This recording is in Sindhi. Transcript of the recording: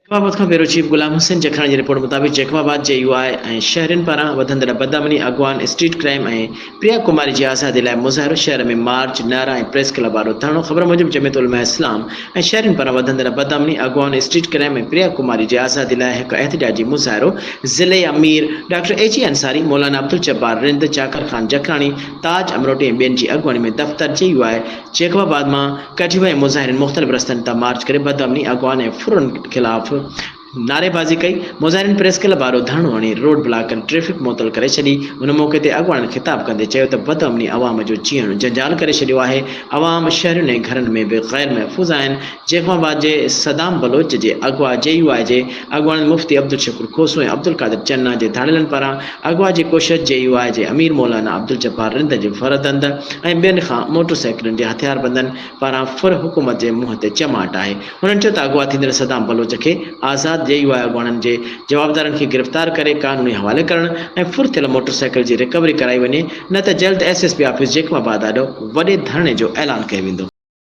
جيڪب آباد کان بيورو چيف غلام حسين جکراڻي جي رپورٽ مطابق جيڪب آباد جي يو آء ۽ شهرين پاران وڌندڙ بدامني، اغوائن، اسٽريٽ ڪرائيم ۽ پريا ڪماري جي آزادي لاء مظاهرو، شهر ۾ مارچ، نعرا ۽ پريس ڪلب آڏو ڌرڻو، خبر موجب جمعيت علماء اسلام ۽ شهرين پاران وڌندڙ بدامني، اغوائن، اسٽريٽ ڪرائيم ۽ پريا ڪماري جي آزادي لاء هڪ احتجاجي مظاهرو ضلعي امير ڊاڪٽر اي جي انصاري، مولانا عبدالجبار رند، چاڪر خان جکراڻي، تاج امروٽي ۽ ٻين جي اڳواڻي ۾ دفتر جي يو آء جيڪب آباد مان ڪڍيو ۽ مظاهرين مختلف رستن تان مارچ ڪري بدامني، اغوائن ۽ ڦرن خلاف نعريبازي ڪئي. مظاهرين پريس ڪلب آڏو ڌرڻو هڻي روڊ بلاڪ ڪري ٽريفڪ معطل ڪري ڇڏي. ان موقعي تي اڳواڻن خطاب ڪندي چيو ته بدامني عوام جو جيئڻ جنجال ڪري ڇڏيو آهي، عوام شهرين ۽ گهرن ۾ به غير محفوظ آهن. جيڪب آباد جي صدام بلوچ جي اغوا جي يو آء جي اڳواڻن مفتي عبدالشڪور کوسو ۽ عبدالقادر چنا جي ڌاڙيلن پاران اغوا جي ڪوشش جي يو آء جي امير مولانا عبدالجبار رند جي فرزند ۽ ٻين کان موٽر سائيڪلن جي هٿياربندن پاران ڦر حڪومت جي منهن تي چماٽ آهي. هنن چيو ته اغوا ٿيندڙ صدام بلوچ کي آزاد جي يو آء اڳواڻن جي جوابدارن کي گرفتار ڪري قانوني حوالي ڪرڻ ۽ ڦر ٿيل موٽر سائيڪل جي رڪوري ڪرائي وڃي نه ته جلد S S P office Jacobabad آڏو وڏي ڌرڻي جو اعلان ڪيو ويندو.